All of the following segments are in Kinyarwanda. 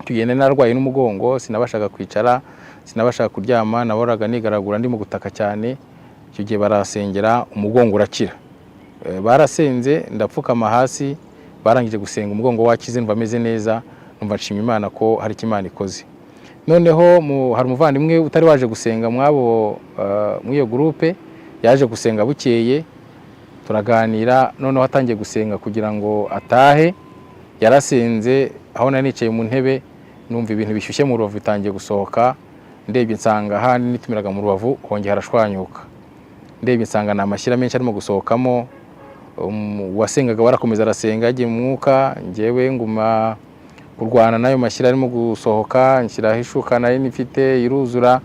Icyo gihe nari narwaye n'umugongo, sinabashaga kwicara, sinabashaga kuryama, nahoraga nigaragura ndimo gutaka cyane. Icyo gihe barasengera, umugongo urakira. Barasenze, ndapfukama hasi, barangije gusenga umugongo wakize, numva ameze neza, numva nshima Imana ko hari icyo Imana ikoze. Noneho hari umuvandimwe utari waje gusenga mwabo muri iyo groupe, yaje gusenga bukeye, turaganira. Noneho atangiye gusenga kugira ngo atahe, yarasenze aho nari nicaye mu ntebe, numva ibintu bishyushye mu rubavu bitangiye gusohoka. Ndebye nsanga ahandi nitumiraga mu rubavu hongeye harashwanyuka. Ndebye nsanga ni amashyira menshi arimo gusohokamo. Uwasengaga warakomeza arasenga, yagiye mu mwuka, njyewe nguma kurwana n'ayo mashyira arimo gusohoka, nshyiraho ishuka nari nifite iruzura.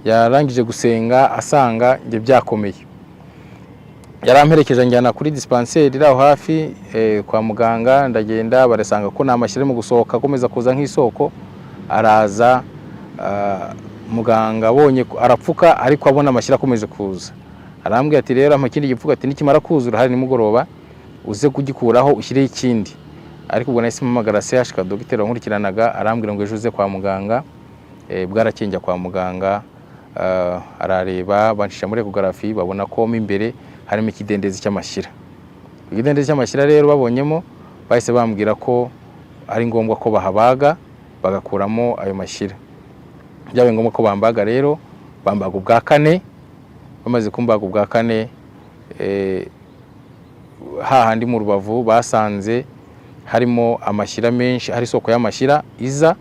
Yarangije gusenga asanga njye byakomeye, yaramperekeje anjyana kuri dispensaire iri aho hafi, kwa muganga. Ndagenda, barasanga ko nta mashyira arimo gusohoka, akomeza kuza nk'isoko. Araza, muganga abonye arapfuka, ariko abona amashyira akomeje kuza, arambwira ati: "Rero ampa ikindi gipfuko." Ati: "Nikimara kuzura hari nimugoroba uze kugikuraho ushyireho ikindi." Ariko ubwo nahise mpamagara CHK, dogiteri wankurikiranaga, arambwira ngo ejo uze kwa muganga. Bwarakeye njya kwa muganga, arareba, bancisha muri échographie, babona ko mo imbere harimo ikidendezi cy'amashyira. Ikidendezi cy'amashyira rero babonyemo, bahise bambwira ko ari ngombwa ko bahabaga bagakuramo ayo mashyira. Byabaye ngombwa ko bambaga rero, bambaga ubwa kane. Bamaze kumbaga ubwa kane, hahandi mu rubavu basanze harimo amashyira menshi, hari isoko y'amashyira iza,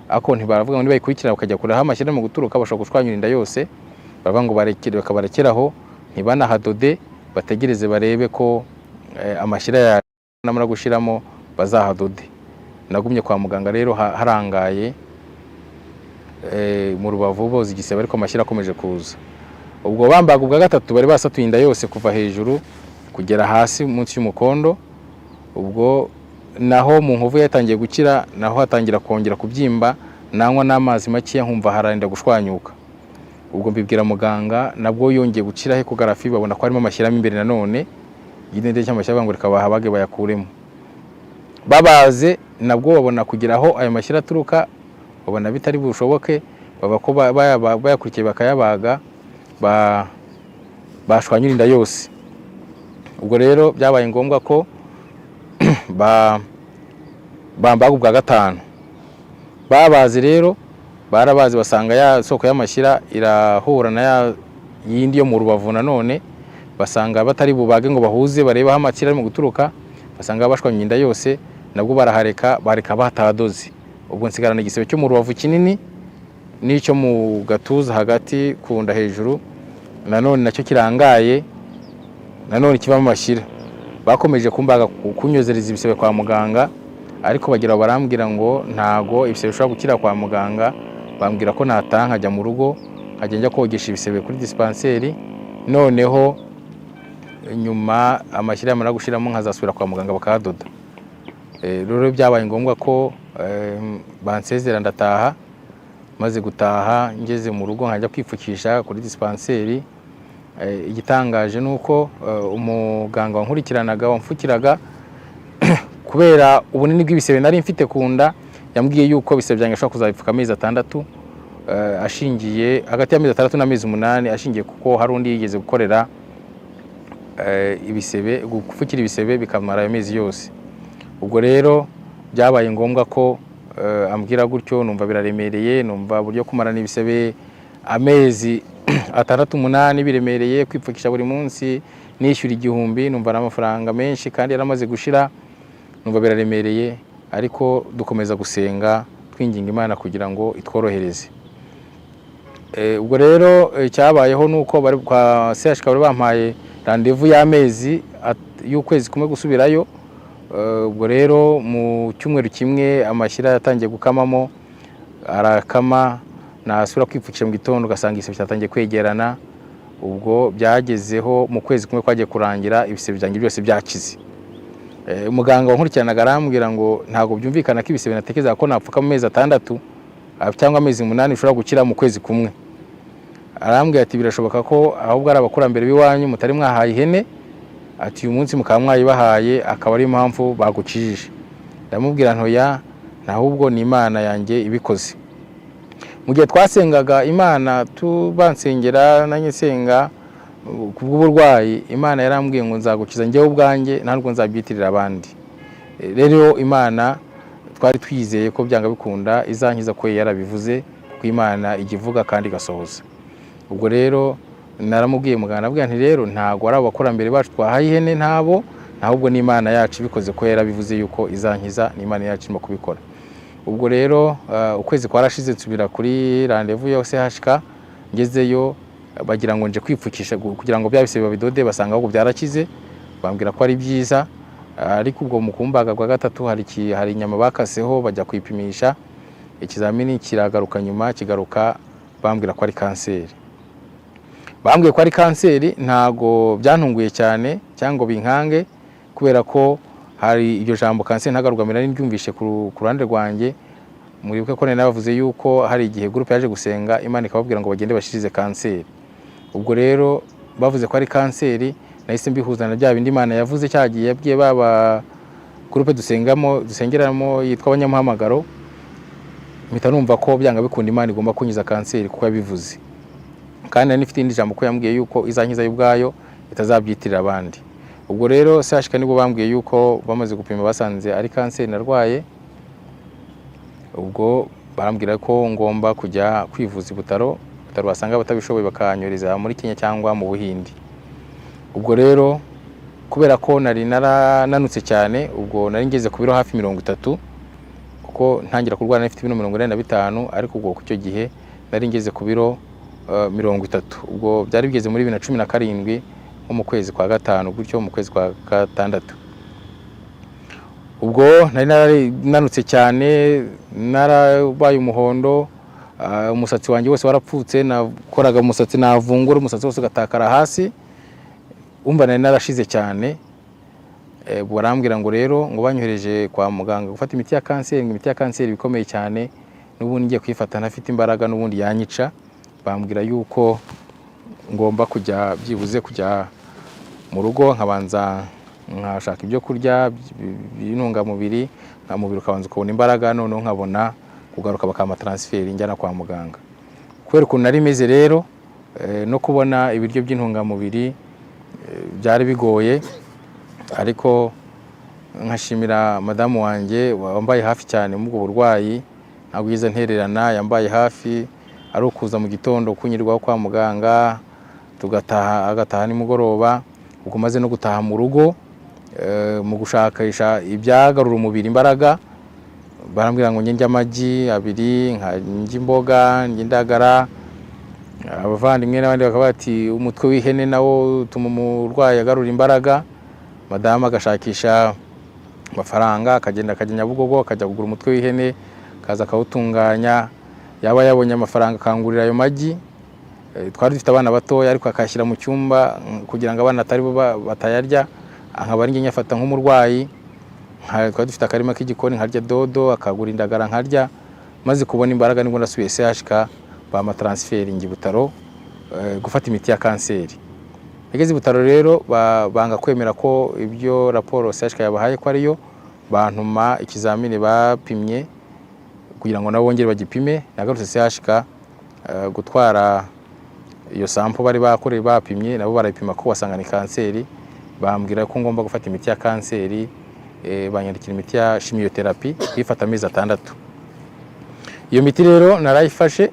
ariko ntibaravuga ngo nibayikurikirana bakajya kure aho amashyira arimo guturuka bashobora gushwanyura inda yose. Baravuga ngo barekere, bakabarekeraho, ntibanahadode, bategereze barebe ko amashyira namara gushiramo bazahadode. Nagumye kwa muganga rero harangaye mu rubavu boza igisebe, ariko amashyira akomeje kuza. Ubwo bambaga ubwa gatatu, bari basatuye inda yose kuva hejuru kugera hasi munsi y'umukondo. Ubwo naho mu nkovu yatangiye gukira, naho hatangira kongera kubyimba, nanywa n'amazi makeya nkumva harenda gushwanyuka. Ubwo mbibwira muganga, nabwo yongeye gukiraho échographie, babona ko harimo amashyiramo imbere nanone, igidendezi cy'amashyira, ngo reka bahabage bayakuremo. Babaze nabwo babona kugira aho ayo mashyira aturuka, babona bitari bushoboke, baba ko bayakurikiye bakayabaga, bashwanyura inda yose. Ubwo rero byabaye ngombwa ko bambaga ubwa gatanu. Babaze rero, barabazi, basanga ya soko y'amashyira irahura na ya yindi yo mu rubavu. Nanone basanga batari bubage ngo bahuze barebe aho amashyira arimo guturuka, basanga bashwanye inda yose. Nabwo barahareka, bareka batadoze. Ubwo nsigarana igisebe cyo mu rubavu kinini n'icyo mu gatuza hagati ku nda hejuru, nanone nacyo kirangaye, nanone kibamo amashyira. Bakomeje kumbaga, kunyozereza ibisebe kwa muganga, ariko bagira barambwira ngo ntago ibisebe bishobora gukira kwa muganga. Bambwira ko nataha nkajya mu rugo, nkajya njya kogesha ibisebe kuri dispensaire, noneho nyuma amashyira yamara gushiramo nkazasubira kwa muganga bakahadoda. Rero byabaye ngombwa ko bansezera, ndataha. Maze gutaha, ngeze mu rugo nkajya kwipfukisha kuri dispensaire. Igitangaje ni uko umuganga wankurikiranaga, wamfukiraga, kubera ubunini bw'ibisebe nari mfite ku nda, yambwiye yuko ibisebe byanjye ashobora kuzabipfuka amezi 6, ashingiye hagati y'amezi 6 n'amezi 8, ashingiye kuko hari undi yigeze gukorera ibisebe, gupfukira ibisebe bikamara ayo mezi yose. Ubwo rero byabaye ngombwa ko ambwira gutyo, numva biraremereye, numva uburyo kumarana ibisebe amezi 6, 8 biremereye, kwipfukisha buri munsi nishyura 1000, numva ari amafaranga menshi kandi yaramaze gushira, numva biraremereye. Ariko dukomeza gusenga twinginga Imana kugira ngo itworohereze. Ubwo rero icyabayeho ni uko bari kwa CHK bari bampaye rendez-vous y'amezi y'ukwezi kumwe gusubirayo. Ubwo rero mu cyumweru kimwe amashyira yatangiye gukamamo, arakama, nasubira kwipfukisha mu gitondo ugasanga igisebe cyatangiye kwegerana. Ubwo byagezeho mu kwezi kumwe kwagiye kurangira ibisebe byanjye byose byakize. Umuganga wankurikiranaga arambwira ngo ntabwo byumvikana ko ibisebe natekerezaga ko napfuka mu mezi 6 cyangwa amezi 8 bishobora gukira mu kwezi kumwe. Arambwira ati: "Birashoboka ko ahubwo ari abakurambere b'iwanyu mutari mwahaye ihene," ati: "uyu munsi mukaba mwayibahaye, akaba ariyo mpamvu bagukijije." Ndamubwira ntoya Ahubwo ni Imana yanjye ibikoze. Mu gihe twasengaga Imana, tubansengera nanjye nsenga ku bw'uburwayi, Imana yarambwiye ngo nzagukiza njyewe ubwanjye, ntabwo nzabyitirira abandi. Rero Imana twari twizeye ko byanga bikunda izankiza, ko yarabivuze, kuko Imana ijya ivuga kandi igasohoza. Ubwo rero naramubwiye muganga, nabwiye nti: "Rero ntabwo ari abakurambere bacu twahaye ihene, ntabo, ahubwo ni Imana yacu ibikoze, ko yarabivuze yuko izankiza, ni Imana yacu irimo kubikora." Ubwo rero ukwezi kwarashize, nsubira kuri rendez-vous ya CHK. Ngezeyo bagira ngo nje kwipfukisha kugira ngo bya bisebe babidode, basanga ahubwo byarakize, bambwira ko ari byiza. Ariko ubwo mu kumbaga bwa gatatu hari inyama bakaseho, bajya kwipimisha, ikizamini kiragaruka nyuma, kigaruka bambwira ko ari kanseri. Bambwiye ko ari kanseri, ntago byantunguye cyane cyangwa ngo binkange, kubera ko hari iryo jambo kanseri ntagarugamira nari ku ruhande rwanjye. Muribuke ko nari nabavuze yuko hari igihe groupe yaje gusenga, Imana ikababwira ngo bagende bashirize kanseri. Ubwo rero bavuze ko ari kanseri, nahise mbihuza na bya bindi Imana yavuze cyagiye yabwiye baba groupe dusengamo, dusengeramo, yitwa Abanyamuhamagaro. Mpita numva ko byanga bikunda Imana igomba kunkiza kanseri kuko yabivuze, kandi nari nifite irindi jambo ko yambwiye yuko izankiza yo ubwayo, itazabyitirira abandi. Ubwo rero CHK nibwo bambwiye yuko bamaze gupima basanze ari kanseri narwaye. Ubwo barambwira ko ngomba kujya kwivuza i Butaro, Butaro basanga batabishoboye bakanyohereza muri Kenya cyangwa mu Buhindi. Ubwo rero kubera ko nari narananutse cyane, ubwo nari ngeze ku biro hafi 30, kuko ntangira kurwara nari mfite ibiro 45, ariko ubwo ku icyo gihe nari ngeze ku biro 30. Ubwo byari bigeze muri 2017, nko mu kwezi kwa gatanu gutyo, mu kwezi kwa gatandatu. Ubwo nari narananutse cyane, narabaye umuhondo, umusatsi wanjye wose warapfutse, nakoraga umusatsi navungura umusatsi wose ugatakara hasi, umva nari narashize cyane. Barambwira ngo rero ngo banyohereje kwa muganga gufata imiti ya kanseri, ngo imiti ya kanseri ikomeye cyane, n'ubundi ngiye kuyifata ntafite imbaraga n'ubundi yanyica. Bambwira yuko ngomba kujya byibuze kujya mu rugo, nkabanza nkashaka ibyo kurya by'intungamubiri, nka mubiri ukabanza ukabona imbaraga, noneho nkabona kugaruka bakampa transfert njyana kwa muganga. Kubera ukuntu nari meze rero, no kubona ibiryo by'intungamubiri byari bigoye, ariko nkashimira madamu wanjye wambaye hafi cyane muri ubwo burwayi, ntabwo yigeze ntererana, yambaye hafi, ari ukuza mu gitondo kunyirwaho kwa muganga, tugataha, agataha nimugoroba. Ubwo maze no gutaha mu rugo, mu gushakisha ibyagarura umubiri imbaraga, barambwira ngo njye ndya amagi abiri, ndya imboga, ndya indagara. Abavandimwe n'abandi bakaba bati umutwe w'ihene nawo utuma umurwayi agarura imbaraga. Madamu agashakisha amafaranga, akagenda akajya Nyabugogo, akajya kugura umutwe w'ihene, akaza akawutunganya. Yaba yabonye amafaranga akangurira ayo magi. Twari dufite abana batoya, ariko akayashyira mu cyumba kugira ngo abana atari bo batayarya, nkaba ari njye nyafata nk'umurwayi. Twari dufite akarima k'igikoni, nkarya dodo, akagura indagara nkarya. Maze kubona imbaraga nibwo nasubiye CHK, bampa transfert njya i Butaro gufata imiti ya kanseri. Nageze i Butaro rero banga kwemera ko ibyo raporo CHK yabahaye ko ariyo, bantuma ikizamini bapimye kugira ngo nabo bongere bagipime. Nagarutse CHK gutwara iyo sample bari bakoreye bapimye, nabo barayipima ko basanga ni kanseri, bambwira ko ngomba gufata imiti ya kanseri, banyandikira imiti ya chimiothérapie kuyifata amezi 6. Iyo miti rero narayifashe,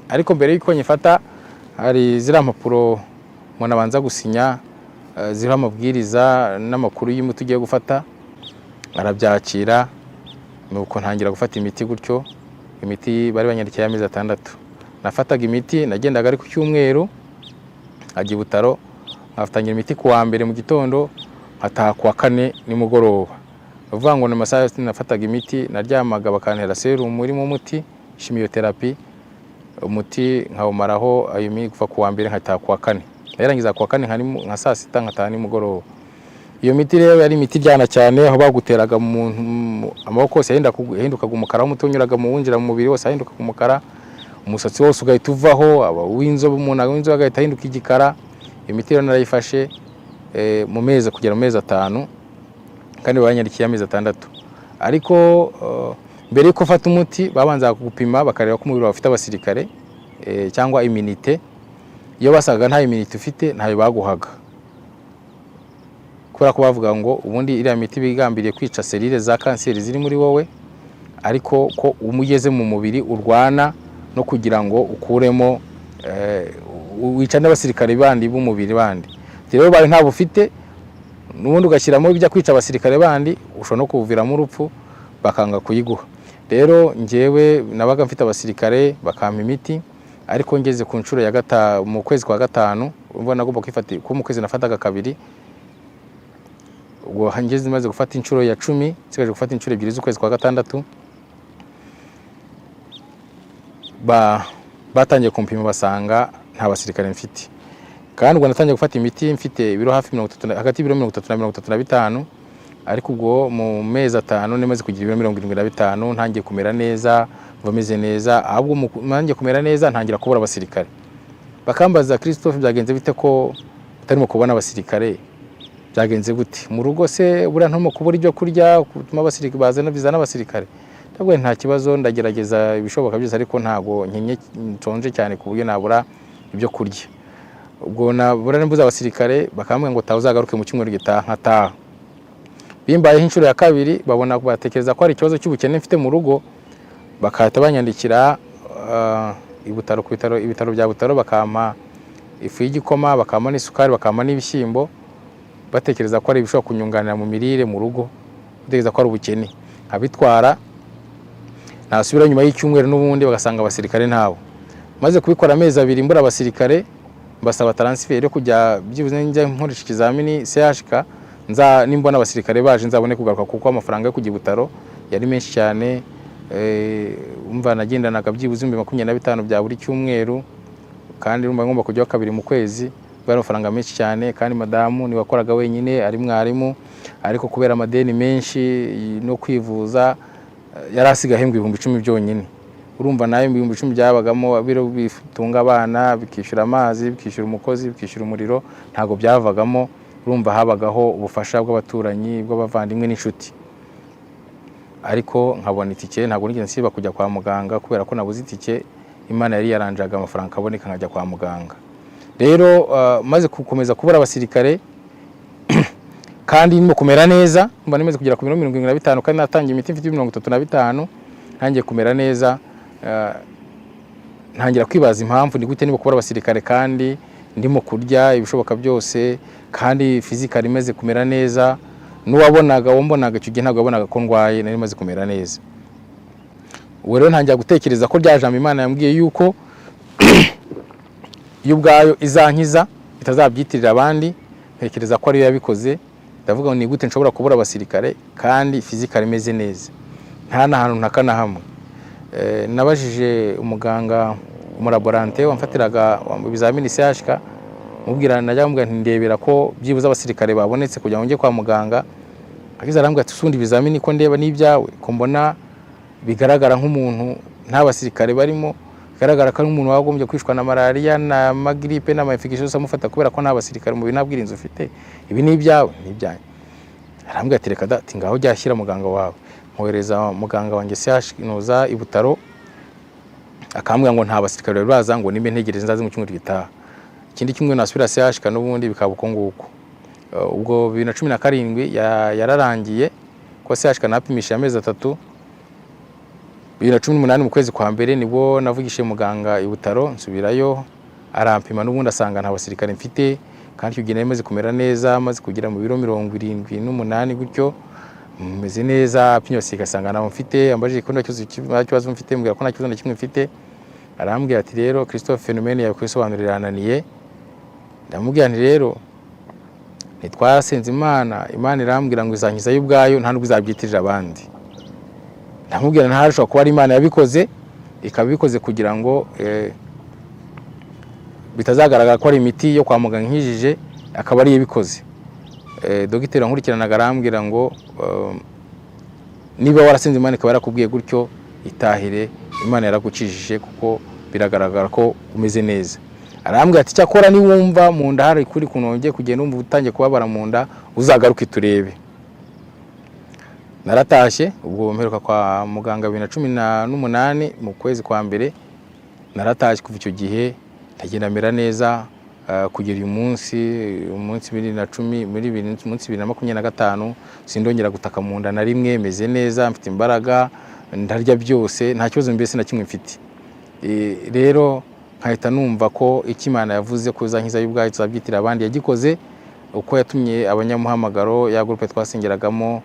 ariko mbere y'uko nyifata hari ziriya mpapuro umuntu abanza gusinya, ziriho amabwiriza n'amakuru y'imiti ugiye gufata, arabyakira, nuko ntangira gufata imiti gutyo. Imiti bari banyandikiye amezi 6. Nafataga imiti, nagendaga ari ku cyumweru nkajya i Butaro, nkafatangira imiti ku wa mbere mu gitondo, nkataha ku wa kane nimugoroba. Ni ukuvuga ngo ni amasaha yose nafataga imiti, naryamaga bakantera serumu irimo umuti chimiothérapie, umuti nkawumaraho ayo kuva ku wa mbere nkataha ku wa kane, narangiza ku wa kane nka saa sita nkataha nimugoroba. Iyo miti rero yari imiti iryana cyane, aho baguteraga mu amaboko yose yahindukaga umukara, aho umuti unyuraga mu winjira mu mubiri wose yahindukaga umukara, umusatsi wose ugahita uvaho, aba uw'inzobe, umuntu w'inzobe agahita ahinduka igikara. Iyo miti rero narayifashe mu mezi kugera mu mezi 5, kandi banyandikiye amezi 6. Ariko Mbere yuko ufata umuti, babanza kugupima bakareba ko umubiri wawe ufite abasirikare cyangwa immunité. Iyo basangaga nta immunité ufite, ntayo baguhaga, kubera ko bavuga ngo ubundi iriya miti bigambiriye kwica cellules za kanseri ziri muri wowe, ariko ko umugeze mu mubiri urwana no kugira ngo ukuremo wica n'abasirikare bandi b'umubiri bandi. Rero bawe ntabwo ufite, n'ubundi ugashyiramo ibijya kwica abasirikare bandi, ushobora no kuwuviramo urupfu, bakanga kuyiguha. Rero njyewe nabaga mfite abasirikare, bakampa imiti, ariko ngeze ku nshuro ya gatanu mu kwezi kwa gatanu, ubwo nagomba kwifata ko mu kwezi nafataga kabiri, ubwo ngeze maze gufata inshuro ya 10, nsigaje gufata inshuro ebyiri z'ukwezi kwa gatandatu, batangiye kumpima basanga nta basirikare mfite. Kandi ubwo natangiye gufata imiti mfite ibiro hafi 30, hagati y'ibiro 30 na 35, ariko ubwo mu mezi 5 nemaze kugira ibiro 75, ntangiye kumera neza, mva meze neza. Ahubwo ntangiye kumera neza, ntangira kubura abasirikare. Bakambaza: "Christophe, byagenze bite ko utarimo kubona abasirikare? Byagenze gute mu rugo se? Buriya ntumo kubura ibyo kurya gutuma abasirikare bazana bizana abasirikare?" Ndabwo nta kibazo, ndagerageza ibishoboka byose, ariko ntago nkenye, nshonje cyane ku buryo nabura ibyo kurya. Ubwo nabura mbuze abasirikare, bakambwira ngo taha, uzagaruke mu cyumweru gitaha. Nkataha. Bimbayeho inshuro ya kabiri, babona batekereza ko hari ikibazo cy'ubukene mfite mu rugo, bakahita banyandikira i Butaro, ku bitaro, ibitaro bya Butaro, bakampa ifu y'igikoma, bakampa n'isukari, bakampa n'ibishyimbo, batekereza ko ari ibishobora kunyunganira mu mirire mu rugo, batekereza ko ari ubukene. Nkabitwara, nasubira nyuma y'icyumweru n'ubundi bagasanga abasirikare ntabo. Maze kubikora amezi 2 mbura abasirikare, mbasaba transfert yo kujya byibuze njya nkoresha ikizamini CHK, nza nimbona abasirikare baje nzabone kugaruka, kuko amafaranga yo kujya i Butaro yari menshi cyane. Umva, nagendanaga byibuze 25,000 bya buri cyumweru, kandi urumva ngomba kujyaho kabiri mu kwezi, bwari amafaranga menshi cyane. Kandi madamu ni wakoraga wenyine, ari mwarimu, ariko kubera amadeni menshi no kwivuza, yari asigaye ahembwa 10,000 byonyine. Urumva nayo 10,000 byabagamo biro bitunga abana, bikishyura amazi, bikishyura umukozi, bikishyura umuriro, ntabwo byavagamo. Urumva habagaho ubufasha bw'abaturanyi, bw'abavandimwe n'inshuti, ariko nkabona itike. Ntabwo nigeze nsiba kujya kwa muganga kubera ko nabuze itike. Imana yari yaranjaga amafaranga akaboneka, nkajya kwa muganga. Rero maze gukomeza kubura abasirikare kandi ndimo kumera neza, mba nemaze kugera ku biro 75, kandi natangiye imiti mfite 35, ntangiye kumera neza, ntangira kwibaza impamvu ni gute ndimo kubura abasirikare kandi ndimo kurya ibishoboka byose, kandi physical imeze kumera neza. N'uwabonaga, wambonaga icyo gihe, ntabwo yabonaga ko ndwaye, nari maze kumera neza. Ubu rero ntangira gutekereza ko rya jambo Imana yambwiye yuko yo ubwayo izankiza, itazabyitirira abandi, ntekereza ko ariyo yabikoze. Ndavuga ngo ni gute nshobora kubura abasirikare kandi physical imeze neza, nta n'ahantu ntaka na hamwe? Nabajije umuganga, umulaborante wamfatiraga ibizamini CHK, mubwira, najya mubwira nti: "Ndebera ko byibuze abasirikare babonetse kugira ngo njye kwa muganga." Ageze arambwira ati: "Usundi ibizamini ko ndeba n'ibyawe, ko mbona bigaragara nk'umuntu nta basirikare barimo, bigaragara ko ari umuntu wagombye kwicwa na malariya na magrippe n'ama infection yose amufata, kubera ko nta basirikare mu mubiri, nta bwirinzi ufite, ibi ni ibyawe?" "Ni ibyanjye." Arambwira ati: "Reka da." Ati: "Ngaho jya shyira muganga wawe." Nkohereza muganga wanjye CH noza i Butaro, akambwira ngo nta basirikare bari baza, ngo nimbe ntegereze nzaze mu cyumweru gitaha. Ikindi cyumweru nasubira CHK, n'ubundi bikaba uko nguko. Ubwo 2017 yararangiye ko CHK napimishije amezi 3. 2018 mu kwezi kwa mbere nibwo navugishije muganga i Butaro, nsubirayo, arampima, n'ubundi asanga nta basirikare mfite, kandi icyo gihe nari maze kumera neza, maze kugera mu biro 78 gutyo, meze neza. Apimye abasirikare asanga ntabo mfite. Ambajije ko nta kibazo mfite, mbwira ko nta kibazo na kimwe mfite. Arambwira ati: "Rero Christophe, phénomène yawe kuyisobanurira irananiye." Ndamubwira nti: "Rero ntitwasenze Imana, Imana irambwira ngo izankiza yo ubwayo, nta nubwo izabyitirira abandi." Ndamubwira ntashobora kuba ari Imana yabikoze, ikaba ibikoze kugira ngo bitazagaragara ko ari imiti yo kwa muganga inkijije, akaba ariyo ibikoze. Dogiteri wankurikiranaga arambwira ngo: "Niba warasenze Imana ikaba yarakubwiye gutyo, itahire, Imana yaragukijije kuko biragaragara ko umeze neza." Arambwira ati: "Cyakora niwumva mu nda hari kuri kuntu wongeye kugenda wumva utangiye kubabara mu nda, uzagaruke turebe." Naratashye. Ubwo mperuka kwa muganga 2018 mu kwezi kwa mbere. Naratashye, kuva icyo gihe ndagenda mera neza kugera uyu munsi, umunsi 2010, muri bibiri, munsi 2025, sindongera gutaka mu nda na rimwe. Meze neza, mfite imbaraga, ndarya byose, nta kibazo mbese na kimwe mfite. Rero nkahita numva ko icyo Imana yavuze ko izankiza yo ubwayo tuzabyitira abandi yagikoze, uko yatumye abanyamuhamagaro, ya groupe twasengeragamo,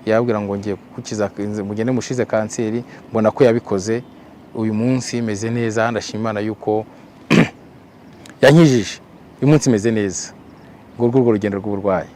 yabwira ngo ngiye kugukiza, mugende mushize kanseri. Mbona ko yabikoze. Uyu munsi meze neza, ndashima Imana yuko yankijije. Uyu munsi meze neza. Ngurwo urwo rugendo rw'uburwayi.